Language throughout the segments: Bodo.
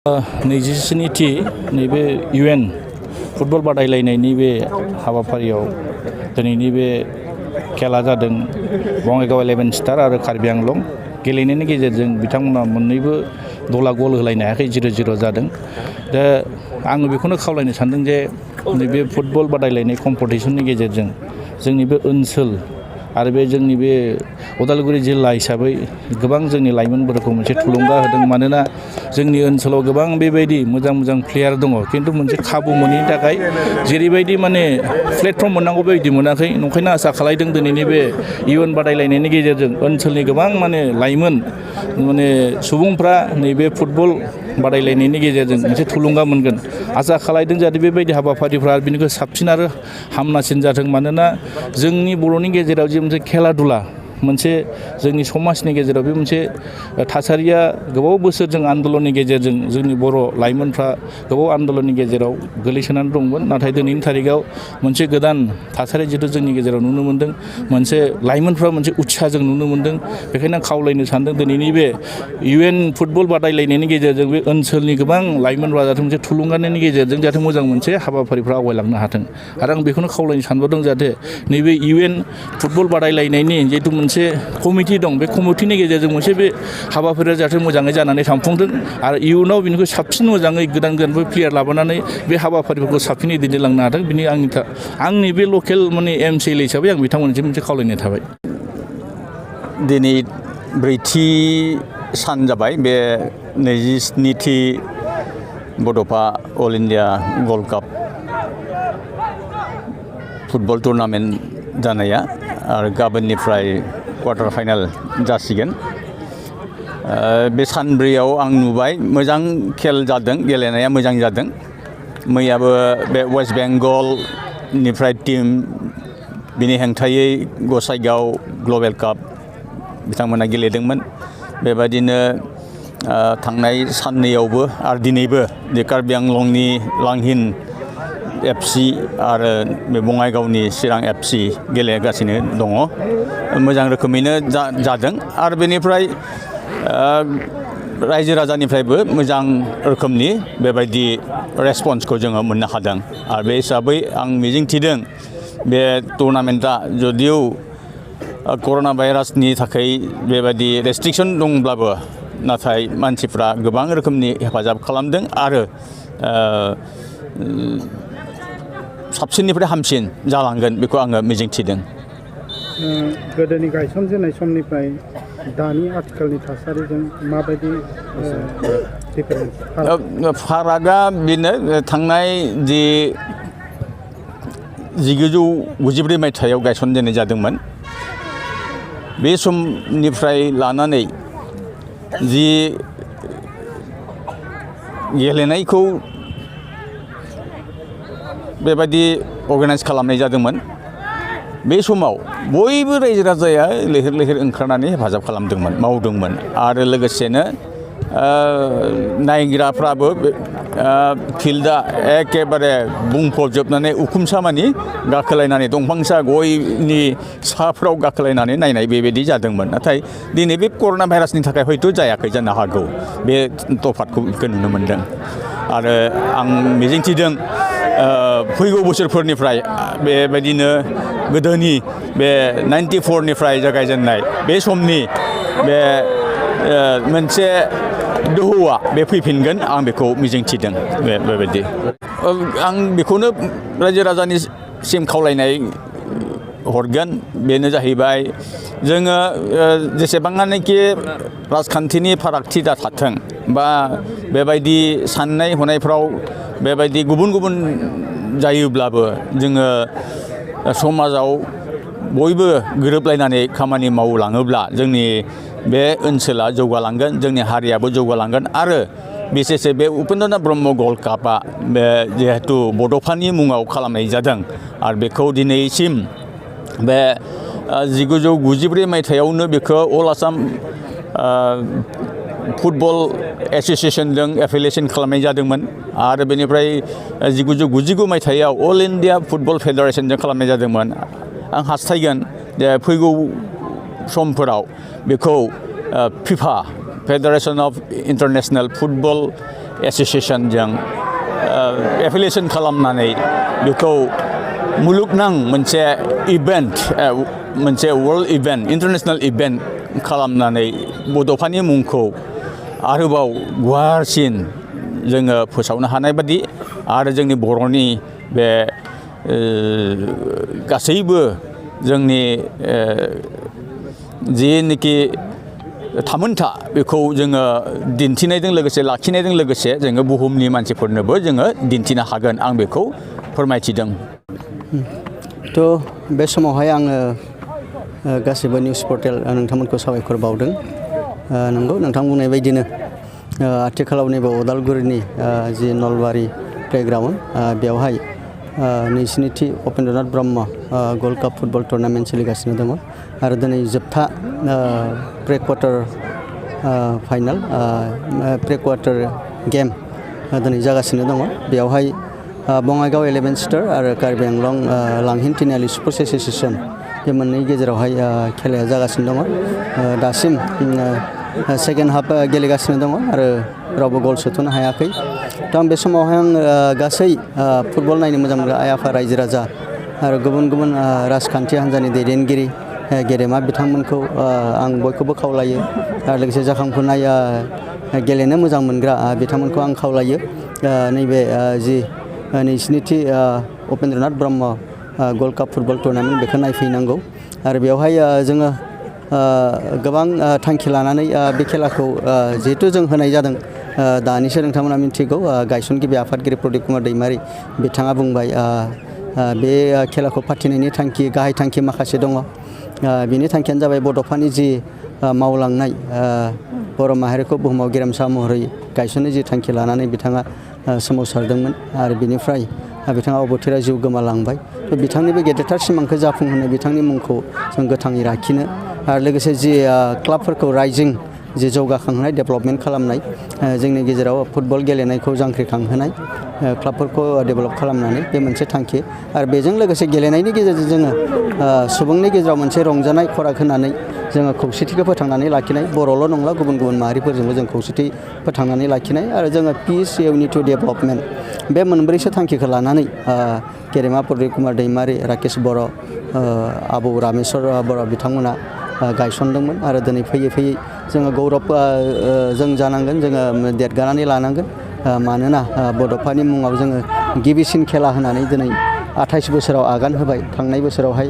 नैजिस्निथि नैबे UN फुटबल बादायलायनायनि बे हाबाफारियाव दिनैनि बे खेला जादों बङाइगाव 11 स्टार आरो कार्बि-आंलं गेलेनायनि गेजेरजों बिथांमोना मोननैबो दला गल होलायनो हायाखै 0-0 जादों। दा आङो बेखौनो खावलायनो सानदों जे नैबे फुटबल बादायलायनाय कम्पिटिशननि गेजेरजों जोंनि बे ओनसोल आरो बे जोंनि बे उदालगुरि जिल्ला हिसाबै गोबां जोंनि लाइमोनफोरखौ मोनसे थुलुंगा होदों। मानोना जोंनि ओनसोलाव गोबां बेबायदि मोजां प्लेयार दङ, खिन्थु मोनसे खाबु मोनैनि थाखाय जेरैबायदि माने प्लेटफर्म मोननांगौ बेबायदि मोनाखै। नंखायनो आसा खालायदों दिनैनि बे UN बादायलायनायनि गेजेरजों ओनसोलनि गोबां माने लाइमोन माने सुबुंफ्रा नैबे फुटबल बादायलायनायनि गेजेरजों मोनसे थुलुंगा मोनगोन। आसा खालायदों जाहाथे बेबायदि हाबाफारिफ्रा बिनिख्रुइ साबसिन आरो हामनासिन जाथों। मानोना जोंनि बर'नि गेजेराव जे मोनसे खेला दुला मोनसे जोंनि समाजनि गेजेराव बे मोनसे थासारिया गोबाव बोसोरजों आन्दलननि गेजेरजों जोंनि बर' लाइमोनफ्रा गोबाव आन्दलननि गेजेराव गोलैसोनानै दंमोन। नाथाय दिनैनि थारिखआव मोनसे गोदान थासारि जिहेथु जोंनि गेजेराव नुनो मोन्दों, मोनसे लाइमोनफ्रा मोनसे उत्साह जों नुनो मोन्दों। बेखायनो आं खावलायनो सानदों दिनैनि बे UN फुटबल बादायलायनायनि गेजेरजों बे ओनसोलनि गोबां लाइमोनफ्रा जाहाथे मोनसे थुलुंगानायनि गेजेरजों जाहाथे मोजां मोनसे हाबाफारिफ्रा आवगायलांनो हाथों। आरो आं बेखौनो खावलायनो सानबावदों जाहाथे नैबे UN फुटबल बादायलायनायनि जिहेतु मोनसे कमिटि दं, बे कमिटिनि गेजेरजों मोनसे बे हाबाफारिया जाहाथे मोजाङै जानानै थांफुंथों आरो इयुनाव बिनिख्रुइ साबसिन मोजाङै गोदान प्लेयार लाबोनानै बे हाबाफारिफोरखौ साबसिनै दैदेनलांनो हाथों। बिनि आंनि बे लकेल माने MCL हिसाबै आं बिथांमोननिसिम मोनसे खावलायनाय थाबाय। दिनै ब्रैथि सान जाबाय बे 27थि Bodofa all India gold cup football tournament जानाया आरो गाबोननिफ्राय क्वार्टार फाइनाल जासिगोन। बे सानब्रैयाव आं नुबाय मोजां खेल जादों, गेलेनाया मोजां जादों। मैयाबो बे वेस्ट बेंगलनिफ्राय टीम बिनि हेंथायै गसाइगाव ग्लबेल काप बिथांमोना गेलेदोंमोन। बेबायदिनो थांनाय साननैयावबो आरो दिनैबो जे कार्बि-आंलंनि लांहिन FC आरो बे बङाइगावनि चिरां FC गेलेगासिनो दङ। मोजां रोखोमैनो जादों आरो बेनिफ्राय रायजो राजानिफ्रायबो मोजां रोखोमनि बेबायदि रेसपन्सखौ जोङो मोननो हादों। आरो बे हिसाबै आं मिजिंथिदों बे टुर्नामेन्टआ जदिउ कर'ना भाइरासनि थाखाय बेबायदि रेस्ट्रिक्सन दंब्लाबो नाथाय मानसिफ्रा गोबां रोखोमनि हेफाजाब खालामदों आरो साबसिननिफ्राय हामसिन जालांगोन बेखौ आङो मिजिंथिदों। गोदोनि गायसनजेननाय समनिफ्राय दानि आथिखालनि थासारिजों माबायदि फारागा बेनो थांनाय जि 1994 मायथाइयाव गायसनजेननाय जादोंमोन, बे समनिफ्राय लानानै जि गेलेनायखौ बेबायदि अर्गानाइज खालामनाय जादोंमोन। बे समाव बयबो रायजो राजाया लैहोर लैहोर ओंखारनानै हेफाजाब खालामदोंमोन, मावदोंमोन आरो लोगोसेनो नायग्राफ्राबो फिल्डआ एखेबारे बुंफबजोबनानै उखुमसामानि गाखोलायनानै दंफांसा गयनि साफ्राव गाखोलायनानै नायनाय बेबायदि जादोंमोन। नाथाय दिनै बे कर'ना भाइरासनि थाखाय हयथ' जायाखै जानो हागौ, बे तफातखौ नुनो मोन्दों। आरो आं मिजिंथिदों फैगौ बोसोरफोरनिफ्राय बेबायदिनो गोदोनि बे 94निफ्राय जागायजेननाय बे समनि बे मोनसे दोहौआ बे फैफिनगोन, आं बेखौ मिजिंथिदों। बेबायदि आं बेखौनो रायजो राजानिसिम खावलायनाय हरगोन, बेनो जाहैबाय जोङो जेसेबाङानोखि राजखान्थिनि फारागथि दा थाथों बा बेबायदि साननाय हनायफ्राव बेबायदि गुबुन गुबुन जायोब्लाबो जोङो समाजाव बयबो गोरोबलायनानै खामानि मावलाङोब्ला जोंनि बे ओनसोला जौगालांगोन, जोंनि हारियाबो जौगालांगोन। आरो बिसेसै बे उपेन्द्र नाथ ब्रह्म गल्ड कापआ बे जिहेतु बड'फानि मुङाव खालामनाय जादों आरो बेखौ दिनैसिम बे 1994 मायथाइयावनो बेखौ अल आसाम फुटबल एस'सिएशनजों एफिलिएशन खालामनाय जादोंमोन आरो बेनिफ्राय 1999 मायथाइयाव अल इन्डिया फुटबल फेडारेशनजों खालामनाय जादोंमोन। आं हास्थायगोन जे फैगौ समफोराव बेखौ FIFA federation of international football एसोसिएशनजों एफिलिएशन खालामनानै बेखौ मुलुगनां मोनसे इभेन्ट मोनसे वर्ल्ड इभेन्ट इन्टारनेशनेल इभेन्ट खालामनानै बड'फानि मुंखौ आरोबाव गुवारसिन जोङो फोसावनो हानाय बादि आरो जोंनि बर'नि बे गासैबो जोंनि जिनोखि थामोनथा बेखौ जोङो दिन्थिनायजों लोगोसे लाखिनायजों लोगोसे जोङो बुहुमनि मानसिफोरनोबो जोङो दिन्थिनो हागोन आं बेखौ फोरमायथिदों। थ' बे समावहाय आङो गासिबो निउस पर्टेल नोंथांमोनखौ साबायखर बावदों। नंगौ नोंथां बुंनाय बायदिनो आथिखालाव नैबे उदालगुरिनि जि नलबारि प्लेग्राउन्ड बेवहाय 22थि Upendranath Brahma gold cup football tournament सोलिगासिनो दङ आरो दिनै जोबथा pre quarter final pre quarter game दिनै जागासिनो दङ। बेवहाय बङाइगाव 11 स्टार आरो कार्बि-आंलं लांहिन तिनिआलि स्पर्ट्स एसोसिएशन बे मोननै गेजेरावहाय खेलाया जागासिनो दङ। दासिम सेकेन्ड हाफ गेलेगासिनो दङ आरो रावबो गल सोथ'नो हायाखै। थ' आं बे समावहाय आं गासै फुटबल नायनो मोजां मोनग्रा आइ आफा रायजो राजा आरो गुबुन गुबुन राजखान्थि हान्जानि दैदेनगिरि गेदेमा बिथांमोनखौ आं बयखौबो खावलायो आरो लोगोसे जाखांफुनाय गेलेनो मोजां मोनग्रा बिथांमोनखौ आं खावलायो नैबे जि 22थि Upendranath Brahma gold cup football tournament बेखौ नायफैनांगौ आरो बेवहाय जोङो गोबां थांखि लानानै बे खेलाखौ जिहेतु जों होनाय जादों। दानिसो नोंथांमोना मिथिगौ गायसनगिरि आफादगिरि प्रदीप कुमार दैमारि बिथाङा बुंबाय बे खेलाखौ फाथिनायनि थांखि गाहाय थांखि माखासे दङ। बिनि थांखियानो जाबाय बड'फानि जि मावलांनाय बर' माहारिखौ बुहुमाव गेरेमसा महरै गायसननो जि थांखि लानानै बिथाङा सोमावसारदोंमोन आरो बिनिफ्राय बिथाङा अबथिरा जिउ गोमालांबाय। बिथांनि बे गेदेरथार सिमांखौ जाफुंहोनो बिथांनि मुंखौ जों गोथाङै लाखिनो आरो लोगोसे जि क्लाबफोरखौ राइजिं जि जौगाखांहोनाय डेभेलपमेन्ट खालामनाय जोंनि गेजेराव फुटबल गेलेनायखौ जांख्रिखांहोनाय क्लाबफोरखौ डेभेलप खालामनानै बे मोनसे थांखि आरो बेजों लोगोसे गेलेनायनि गेजेरजों जोङो सुबुंनि गेजेराव मोनसे रंजानाय खराग होनानै जोङो खौसेथिखौ फोथांनानै लाखिनाय बर'ल' नंला गुबुन गुबुन माहारिफोरजोंबो जों खौसेथि फोथांनानै लाखिनाय आरो जोङो पिस इउनिटि डेभेलपमेन्ट बे मोनब्रैसो थांखिखौ लानानै गेदेमा प्रदीप कुमार दैमारि राकेश बर' आबौ रामेश्वर बर' बिथांमोना गायसनदोंमोन आरो दिनै फैयै फैयै जोङो गौरब जों जानांगोन जोङो देरगानानै लानांगोन मानोना बड'फानि मुङाव जोङो गिबिसिन खेला होनानै दिनै 28 बोसोराव आगान होबाय। थांनाय बोसोरावहाय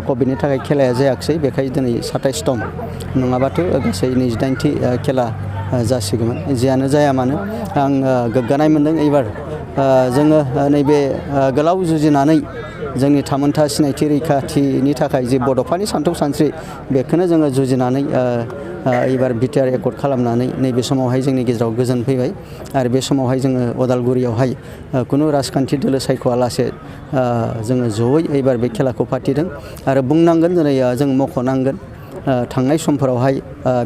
कभिडनि थाखाय खेलाया जायाखिसै बेखाय दिनै 27 दं नङाबाथ' गासै 28थि खेला जासिगौमोन। जियानो जाया मानो आं गोग्गानाय मोन्दों एबार जोङो नैबे गोलाव जुजिनानै जोंनि थामोनथा सिनायथि रैखाथिनि थाखाय जि बड'फानि सानथौ सानस्रि बेखौनो जोङो जुजिनानै एबार बिटिआर एकर्ड खालामनानै नैबे समावहाय जोंनि गेजेराव गोजोन फैबाय आरो बे समावहाय जोङो उदालगुरियावहाय खुनु राजखान्थि दोलो सायख'आलासे जोङो जयै एबार बे खेलाखौ फाथिदों आरो बुंनांगोन दिनै जों मख'नांगोन थांनाय समफोरावहाय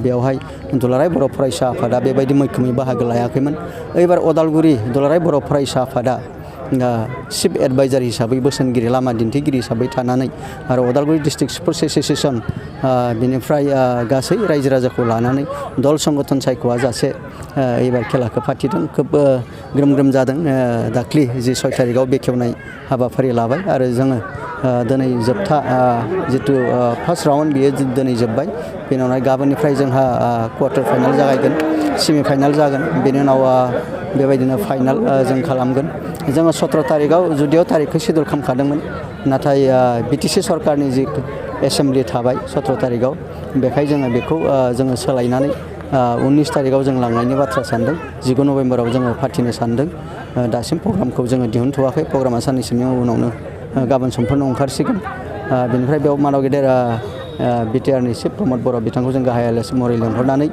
बेवहाय दुलाराय बर' फरायसा आफादा बेबायदि मैखोमै बाहागो लायाखैमोन। एबार उदालगुरि दुलाराय बर' फरायसा आफादा चिफ एडभाइजार हिसाबै बोसोनगिरि लामा दिन्थिगिरि हिसाबै थानानै आरो उदालगुरि डिस्ट्रिक्ट स्पर्ट्स एसोसिएशन बिनिफ्राय गासै रायजो राजाखौ लानानै दल संगठन सायख'आ जासे एबार खेलाखौ फाथिदों। खोब ग्रोम ग्रोम जादों। दाख्लि जि 6 थारिखआव बेखेवनाय हाबाफारि लाबाय आरो जोङो दिनै जोबथा जितु फार्स्ट राउन्ड बियो दिनै जोब्बाय। बेनि उनाव गाबोननिफ्राय जोंहा क्वार्टार फाइनाल जागायगोन सेमि फाइनाल जागोन बेनि उनाव बेबायदिनो फाइनाल जों खालामगोन। जोङो 17 तारिखआव जुदियाव तारिखखौ सिडुल खालामखादोंमोन नाथाय बिटिसि सरकारनि जि एसेम्ब्लि थाबाय 17 तारिखआव बेखाय जोङो बेखौ जोङो सोलायनानै 19 तारिखआव जों लांनायनि बाथ्रा सानदों। 19 नभेम्बराव जोङो फाथिनो सानदों। दासिम प्रग्रामखौ जोङो दिहुनथ'वाखै। प्रग्रामा साननैसोनि उनावनो गाबोन समफोरनो ओंखारसिगोन। बेनिफ्राय बेयाव मानाव गेदेर बिटिआरनि चिफ प्रमद बर' बिथांखौ जों गाहाय आलासि महरै लेंहरनानै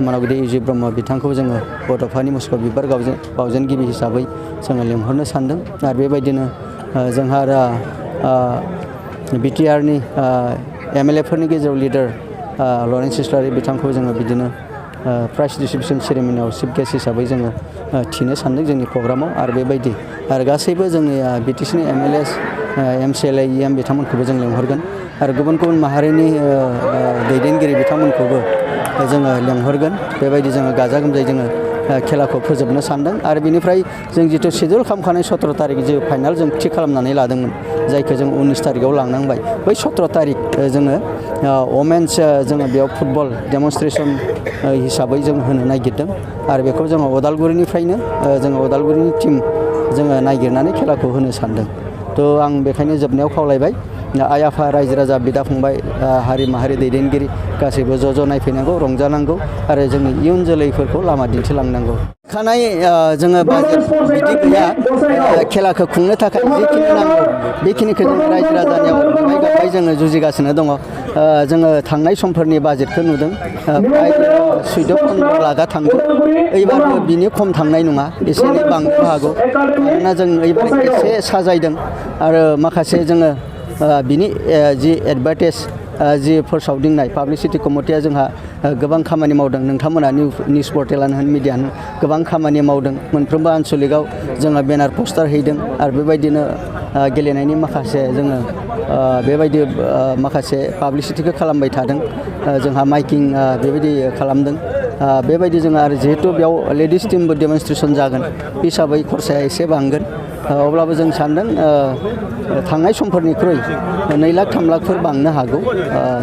मानाव गेदेर इउजि ब्रह्म बिथांखौ जोङो बड'फानि मुसुखा बिबार बावजेनगिरि हिसाबै जोङो लेंहरनो सानदों आरो बेबायदिनो जोंहा बिटिआरनि एमएलए फोरनि गेजेराव लिडार लरेन्स इस्लारि बिथांखौ जोङो बिदिनो प्राइज डिस्ट्रिबिउसन सेरेमनियाव चिफ गेस्ट हिसाबै जोङो थिनो सानदों जोंनि प्रग्रामाव आरो बेबायदि आरो गासैबो जोंनि बिटिसिनि एमएलए एमसिएलए इएम बिथांमोनखौबो जों लेंहरगोन आरो गुबुन गुबुन माहारिनि दैदेनगिरि बिथांमोनखौबो जोङो लेंहरगोन। बेबायदि जोङो गाजा गोमजायै जोङो खेलाखौ फोजोबनो सानदों आरो बेनिफ्राय जों जिथु सिडिउल खालामखानाय 17 तारिख जे फाइनाल जों थि खालामनानै लादोंमोन जायखौ जों 19 तारिखआव लांनांबाय बै 17 तारिख जोङो वमेन्स जोङो बेयाव फुटबल डेमनस्ट्रेसन हिसाबै जों होनो नागिरदों आरो बेखौ जोङो उदालगुरिनिफ्रायनो जोङो उदालगुरिनि टिम जोङो नागिरनानै खेलाखौ होनो सानदों थ' आं बेखायनो जोबनायाव खावलायबाय आइ आफा रायजो राजा बिदा फंबाय हारि माहारि दैदेनगिरि गासैबो ज' नायफैनांगौ रंजानांगौ आरो जोंनि इयुन जोलैफोरखौ लामा दिन्थिलांनांगौ खानाय जोङो बाजेट बिदि गैया खेलाखौ खुंनो थाखाय जिखिनि नांगौ बेखिनिखौ जों रायजो राजानियाव बिबाय गाबबाय जोङो जुजिगासिनो दङ जोङो थांनाय समफोरनि बाजेटखौ नुदों प्राय 14-15 लाखा थांदों एबारबो बिनि खम थांनाय नङा एसे एनै बांनोबो हागौ मानोना जों एबार एसे साजायदों आरो माखासे जोङो बिनि जि एडभार्टाइज जि फोसावदिंनाय पाब्लिसिटि कमिटिया जोंहा गोबां खामानि मावदों नोंथांमोना निउस पर्टेलानो होन मिडियानो गोबां खामानि मावदों मोनफ्रोमबो आनसलिकआव जोङो बेनार पस्टार हैदों आरो बेबायदिनो गेलेनायनि माखासे जोङो बेबायदि माखासे पाब्लिसिटिखौ खालामबाय थादों जोंहा माइकिं बेबायदि खालामदों बेबायदि जोङो आरो जिहेतु बेयाव लेडिस टिमबो डेमनस्ट्रेसन जागोन हिसाबै खरसाया एसे बांगोन अब्लाबो जों सानदों थांनाय समफोरनिख्रुइ 2 लाख 3 लाखफोर बांनो हागौ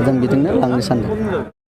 जों बिदिनो लांनो सानदों